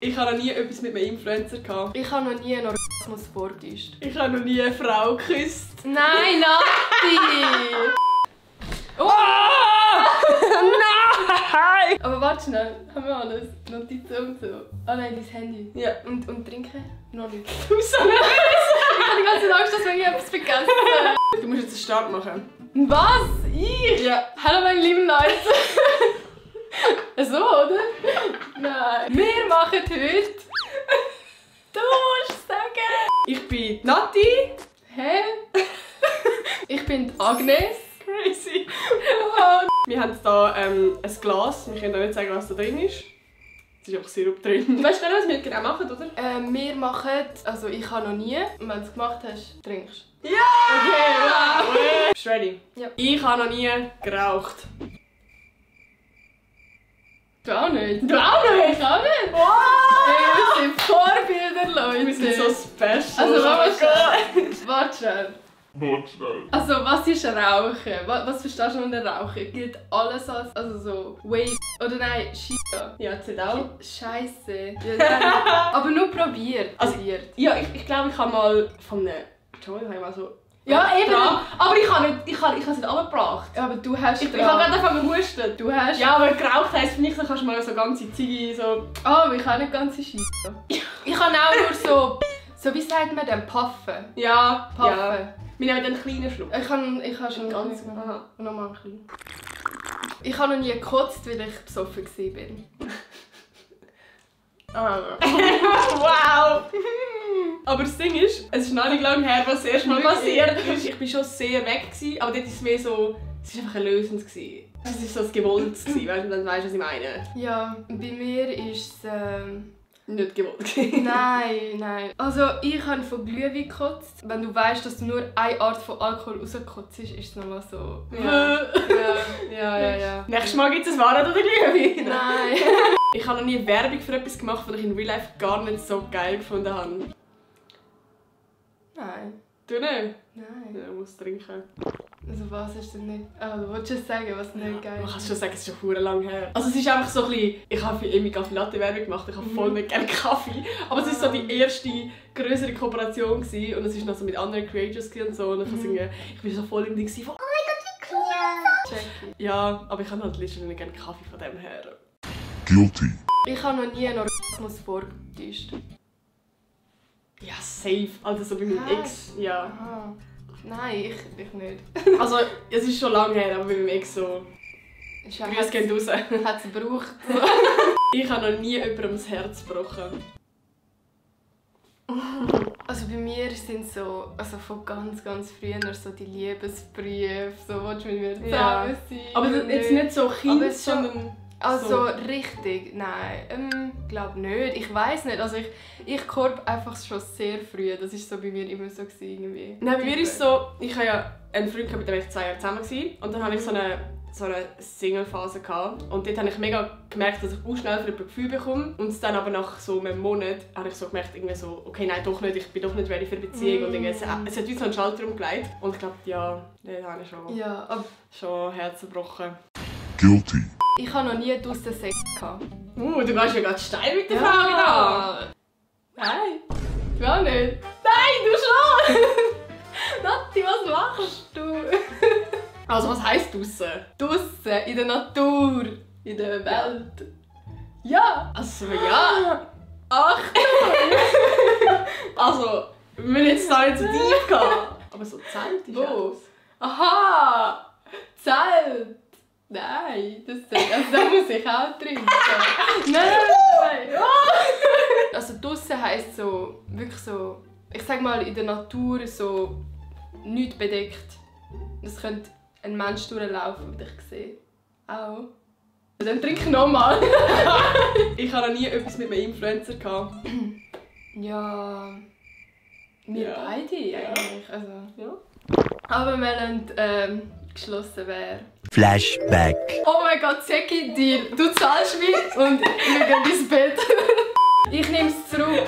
Ich habe noch nie etwas mit einem Influencer gehabt. Ich habe noch nie einen Orgasmus vorgetäuscht. Ich habe noch nie eine Frau geküsst. Nein, Nati! Oh! Nein! Aber warte schnell, haben wir alles? Notizen und so. Ah nein, dein Handy. Ja. Und trinken? Noch nicht. Du so nervös! Ich habe die ganze Zeit Angst, dass wir etwas vergessen. Du musst jetzt einen Start machen. Was? Ich? Ja. Hallo meine lieben Leute. So, oder? Nein. Wir machen heute... Du musst sagen. Ich bin Nati. Hä? Ich bin Agnes. Crazy. Wir haben hier ein Glas. Wir können auch nicht sagen, was da drin ist. Es ist einfach Sirup drin. Weißt du, was wir genau machen, oder? Wir machen... Also ich habe noch nie. Und wenn du es gemacht hast, trinkst Ja! Okay, wow. Bist du ready? Ja. Ich habe noch nie geraucht. Du auch nicht? Du auch nicht? Ich auch nicht. Wow! Hey, wir sind Vorbilder, Leute. Wir sind so special. Also, warte schnell. Also, was ist Rauchen? Was verstehst du unter Rauchen? Gilt alles als, also so, Wave oder nein, Shisha? Ja, zählt auch. Scheisse. Ja, aber nur probiert. Also, ja, ich glaube, ich habe mal von einem Joy mal so... Ja, eben. Aber ich habe es nicht abgebracht. Ja, aber du hast Ich habe gerade angefangen zu husten. Du hast... Ja, aber geraucht heisst für mich, dann kannst du mal so ganze Ziggy so... Oh, ich habe nicht ganze Shisha. Ich kann auch nur so wie sagt man denn, puffen. Ja, Puffen. Ja. Wir nehmen einen kleinen Schluck. Ich habe schon Ganz. Aha. Nochmal einen kleinen. Ich habe noch nie gekotzt, weil ich besoffen war. Wow! Aber das Ding ist, es ist noch nicht lange her, was das erste Mal passiert ist. Ich war schon sehr weg, aber dort war es mehr so... Es war einfach erlösend. Es war so das Gewolltes, weißt du, dann weißt du, was ich meine. Ja, bei mir ist es... Nicht gewollt. Nein. Also ich habe von Glühwein gekotzt. Wenn du weißt, dass du nur eine Art von Alkohol rauskotzt, ist es nochmal so... Ja. Nächstes Mal gibt es ein Wahrheit oder Glühwein. Nein. Ich habe noch nie Werbung für etwas gemacht, was ich in Real Life gar nicht so geil gefunden habe. Nein. Du nicht? Nein. Ja, du musst trinken. Also was hast du denn nicht... du wolltest schon sagen, was nicht geil ist. Man kann schon sagen, es ist schon verdammt lang her. Also es ist einfach so ein bisschen... Ich habe für Kaffee Latte Werbung gemacht, ich habe voll nicht gerne Kaffee. Aber es war so die erste größere Kooperation gewesen, und es war noch so mit anderen Creators und so. Und ich war so voll im Ding von... Oh mein Gott, wie cool! Check. Ja, aber ich habe halt literally nicht gerne Kaffee von dem her. Guilty. Ich habe noch nie einen Orgasmus vorgetäuscht. Ja, safe. Also so bei meinem Ex, ja. Aha. Nein, ich nicht. Also es ist schon lange her, aber bei meinem Ex so... Grüße gehen raus. Hat es gebraucht. Ich habe noch nie jemandem das Herz gebrochen. Also bei mir sind so, also von ganz früher so die Liebesbriefe, so willst du mit mir zusammen sein? Aber jetzt nicht so Kind, sondern... Also richtig, nein, glaube nicht. Ich weiß nicht. Also ich korb einfach schon sehr früh. Das ist so bei mir immer so irgendwie. Nein, bei mir ist es so, ich habe ja einen Freund, mit dem ich 2 Jahre zusammen war. Und dann hatte ich so eine Single-Phase. Und dort habe ich mega gemerkt, dass ich auch schnell für ein Gefühl bekomme. Und dann aber nach so einem Monat habe ich so gemerkt, irgendwie so, okay, nein, doch nicht, ich bin doch nicht ready für eine Beziehung. Und irgendwie, es hat uns so einen Schalter umgelegt. Und ich glaube, ja, da habe ich schon Herz gebrochen. Guilty. Ich habe noch nie draussen Sex gehabt. Du gehst ja ganz steil mit der Frage da. Nein, du auch nicht. Nein, du schon! Nati, was machst du? Also was heisst draussen? Draussen, in der Natur, in der Welt. Ja! Also ja. Achtung! Also, wir müssen jetzt da nicht so tief gehen. Aber so Zelt ist Wo? Aha! Zelt! Nein, da muss ich auch trinken. Nein! Also draussen heisst so, wirklich so, ich sag mal in der Natur so nichts bedeckt. Es könnte ein Mensch durchlaufen und dich sehen. Auch. Dann trink ich nochmal. Ich habe noch nie etwas mit einem Influencer gehabt. Ja. Wir beide eigentlich. Also, ja. Aber wir haben geschlossen wäre. Flashback. Oh mein Gott, sag ich dir, du zahlst mich und wir gehen ins Bett. Ich nehme es zurück.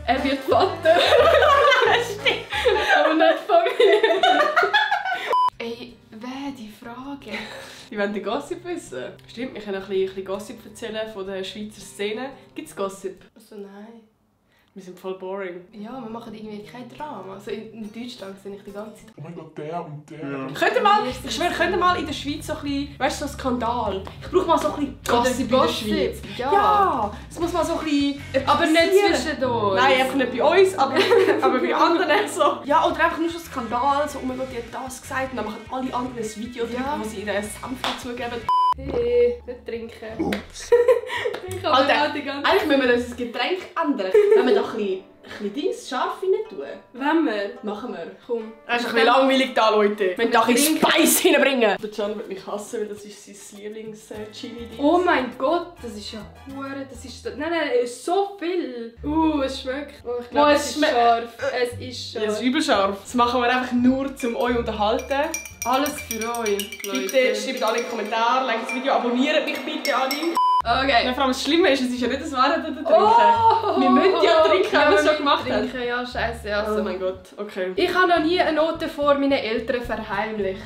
Er wird Vater. Stimmt. Aber nicht von mir. Ey, wer die Frage? Die wollen den Gossip wissen. Stimmt, wir können ein bisschen Gossip erzählen von der Schweizer Szene. Gibt es Gossip? Also so, nein. Wir sind voll boring. Ja, wir machen irgendwie kein Drama. Also in Deutschland sehe ich die ganze Zeit. Oh mein Gott, der und der. Könnt ihr mal, ich schwöre, könnt ihr mal in der Schweiz so ein bisschen, weißt du, so Skandal. Ich brauche mal so ein bisschen Gossip in der Schweiz. Ja. Es muss mal so ein bisschen... Aber nicht passieren. zwischen uns. Nein, einfach nicht bei uns, aber bei anderen so. Ja, oder einfach nur so ein Skandal, so, oh mein Gott, die hat das gesagt und dann machen alle anderen ein Video darüber, wo sie ihren Senf dazugeben. Hey, nicht trinken. Ups. Ich habe Alter, auch die ganze eigentlich müssen wir unser Getränk ändern. Wenn wir doch ein bisschen Dings scharf rein tun. Wenn wir? Machen wir. Komm. Es ist ein bisschen langweilig da, Leute. Wir da ein bisschen trinken. Spice hineinbringen. Der Can wird mich hassen, weil das ist sein Lieblings-Chili. Oh mein Gott, das ist ja hure, das ist... Nein, so viel. Es schmeckt. Oh, ich Oh, glaube, es es ist schmeckt- scharf. Es ist Ja, scharf. es ist übel scharf. Das machen wir einfach nur, um euch zu unterhalten. Alles für euch, Leute. Bitte schreibt alle in die Kommentare, liked das Video, abonniert mich bitte alle. Okay. Ja, vor allem das Schlimme ist, es ist ja nicht das Wahre oder Trinken. Oh, Wir müssen ja trinken, wenn wir es schon müssen gemacht haben. trinken, ja, scheiße. Also. Oh mein Gott, okay. Ich habe noch nie eine Note vor meinen Eltern verheimlicht.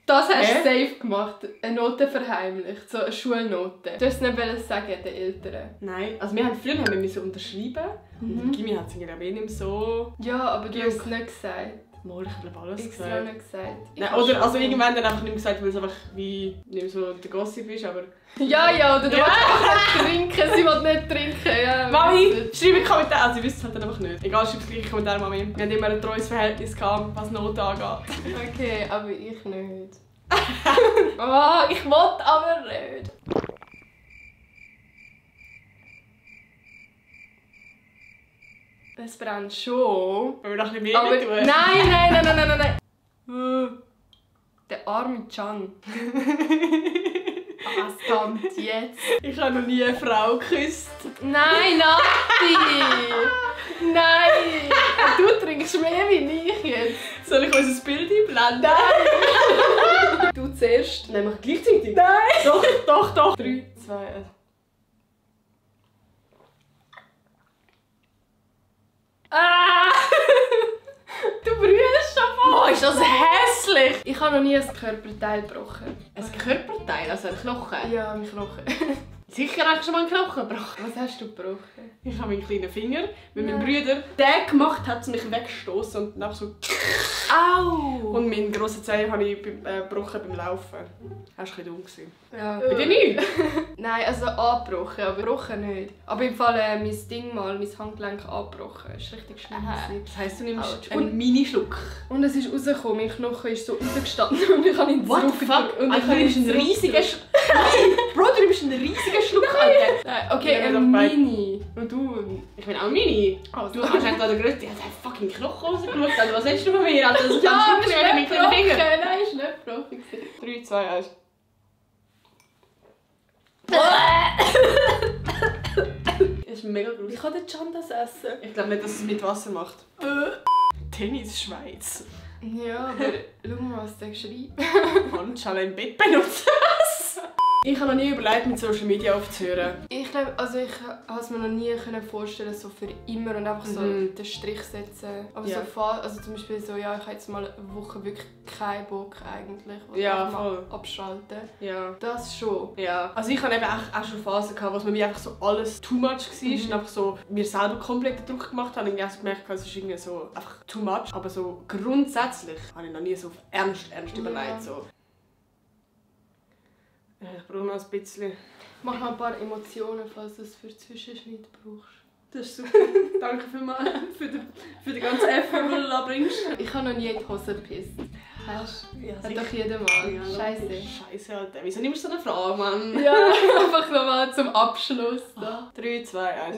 Das hast du safe gemacht. Eine Note verheimlicht. So eine Schulnote. Du hast es nicht sagen, den Eltern. Nein, also früher haben wir unterschreiben. Und Gimmi hat es irgendwie nicht mehr so... Ja, aber du hast es nicht gesagt. Mal, ich glaube alles Extra gesagt. nicht gesagt. Nein, oder also irgendwann dann einfach nicht mehr gesagt, weil es einfach wie nicht mehr so der Gossip ist, aber... Ja, oder du willst einfach nicht trinken, sie will nicht trinken. Ja, Mami, schreib in die Kommentare. Also, ihr wisst es halt dann einfach nicht. Egal, schreibt es gleich in die Kommentare, Mami. Wir haben immer ein treues Verhältnis gehabt, was Noten angeht. Okay, aber ich nicht. Oh, ich will aber nicht. Es brennt schon. Wollen wir noch ein bisschen mehr Aber tun? nein. Der arme Can. Was kommt jetzt? Ich habe noch nie eine Frau geküsst. Nein, Nati! Nein! Du trinkst mehr wie ich jetzt. Soll ich unser Bild einblenden? Nein! Du zuerst. Nein, mach gleichzeitig. Nein! Doch. 3, 2, 1. Ah! Du brüllst schon voll! Oh, ist das hässlich! Ich habe noch nie ein Körperteil gebrochen. Ein Körperteil, also ein Knochen? Ja, mein Knochen. Sicher hast du schon mal einen Knochen gebrochen. Was hast du gebrochen? Ich habe meinen kleinen Finger mit meinem Nein. Bruder. Der gemacht hat, mich weggestoßen und nach so... Au! Und meinen grossen Zeh habe ich gebrochen beim Laufen. Das war ein bisschen dumm. Ja. Bei dir nicht? Nein, also angebrochen, aber gebrochen nicht. Aber im Fall mein Ding mal, mein Handgelenk angebrochen. Das war richtig schlimm. Das heisst, du nimmst Autsch. einen Mini-Schluck. Und es ist rausgekommen, mein Knochen ist so rausgestanden und ich habe ihn What the zurückgedrückt. fuck? Und Also, du nimmst einen riesigen Schluck. Bro, du nimmst einen riesigen Schluck, Alter. Nein, okay, Ja, ein doch, Mini. Und du? Ich bin auch Mini. Also. Du hast eigentlich da den grössten... Der hat fucking Knochen rausgeschaut. Also, was willst du von mir? Also, das Ja, kannst ist du nicht mit nicht meinen gebrochen. Fingern. Nein, ist nicht gebrochen. 3, 2, 1. Ist mega Wie groß. kann der Can das essen? Ich glaube nicht, dass es mit Wasser macht. Tennis Schweiz. Ja, aber schau mal, was der schreibt. Handschale im Bett benutzen. Ich habe noch nie überlegt, mit Social Media aufzuhören. Ich glaube, also ich habe es mir noch nie vorstellen, so für immer und einfach so den Strich setzen. Aber Ja. so also zum Beispiel so, ja, ich habe jetzt mal eine Woche wirklich keinen Bock eigentlich, was Ja, ich mal voll. abschalten. Ja. Das schon. Ja. Also ich hatte eben auch schon Phasen, gehabt, wo es mir einfach so alles too much war und einfach so mir selber komplett den Druck gemacht habe. Und ich habe gemerkt, es ist irgendwie so einfach too much. Aber so grundsätzlich habe ich noch nie so auf ernst überlegt. So. Ich brauche noch ein bisschen. Mach mal ein paar Emotionen, falls du es für Zwischenschnitt brauchst. Das ist super. Danke vielmals für den ganzen Effort, den du da bringst. Ich habe noch nie in die Hose gepisst. Hast du? Ja, Hat doch jeder mal. Ja, Scheiße. Scheiße, Alter. Wieso nimmst du so eine Frage, Mann? Ja, einfach nochmal zum Abschluss. Da. 3, 2, 1.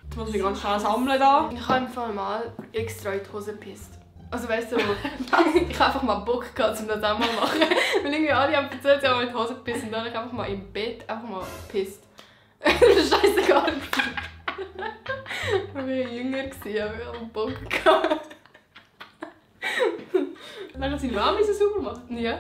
Jetzt muss ich ganz schnell sammeln da. Ich habe im Fall mal extra in die Hose gepisst. Also weißt du, ich habe einfach mal Bock gehabt, um das auch mal zu machen. Weil irgendwie alle haben erzählt, sie haben mal in die Hose gepisst und dann habe ich einfach mal im Bett einfach mal gepisst. Scheißegal. Ich war jünger, aber ich habe Bock gehabt. Dann hat seine Mama so super gemacht. Ja.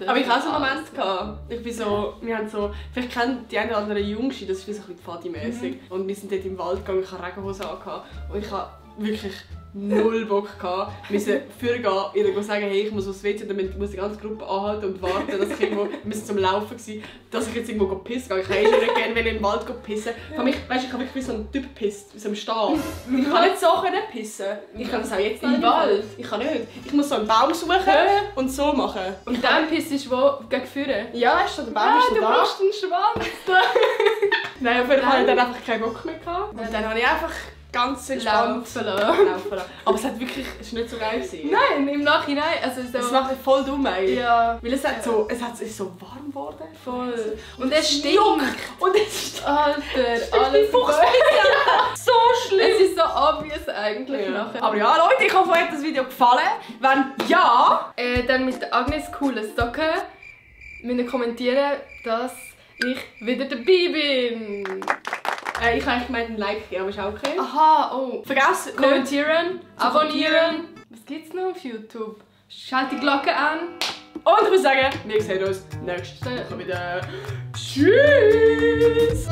Aber ich hatte so einen Moment. Ich bin so, wir haben so, vielleicht kennen die einen oder anderen Jungschi, das ist wie so ein bisschen Fadi-mäßig. Und wir sind dort im Wald gegangen, ich hatte Regenhose angehabt. Und ich habe wirklich null Bock gehabt. Wir müssen vorgehen, ihr sagen, hey, ich muss aufs WC, damit muss die ganze Gruppe anhalten und warten, dass ich irgendwo, wir müssen zum Laufen gewesen, dass ich jetzt irgendwo pissen gehe. Ich kann schon nicht gerne im Wald pissen. Für mich, weißt, ich habe wirklich wie so ein Typ gepisst, wie so ein Stab. Ich kann nicht so pissen. Ich kann das auch jetzt nicht. Im Wald? Ich kann nicht. Ich muss so einen Baum suchen und so machen. Und dann pissst du wo? Gegen vorne? Ja, ist da, der Baum ist du da. brauchst einen Schwanz. Nein, auf jeden Fall hatte ich dann einfach keinen Bock mehr gehabt. Und dann habe ich einfach ganz entspannt Laufen lassen. laufen lassen. Aber es hat wirklich, es ist nicht so geil gewesen. Nein, im Nachhinein. Also so. Es macht mich voll dumm eigentlich. Ja. Weil es ist so warm geworden. Voll. Und es stinkt. Und es ist Alter, alles so schlimm. Es ist so obvious eigentlich nachher. Aber ja, Leute, ich hoffe, euch hat das Video gefallen. Wenn ja, dann mit der Agnes coole Socken müssen kommentieren, dass ich wieder dabei bin. ich habe eigentlich gemeint, ein Like geben, aber ist auch okay. Aha, oh. Vergesst Kommentieren, Zu abonnieren. Was gibt's noch auf YouTube? Schalt die Glocke an. Und ich muss sagen, wir sehen uns nächste Woche wieder. Tschüss!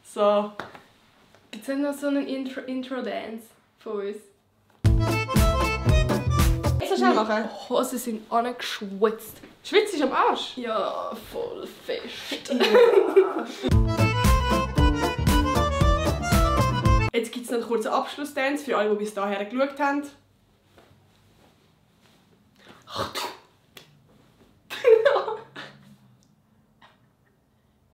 So. Gibt's denn noch so einen Intro-Dance von uns? So schnell machen. Hosen sind angeschwitzt. Schwitzt ist am Arsch. Ja, voll fest. Jetzt gibt es noch einen kurzen Abschlussdance für alle, die bis dahin geschaut haben.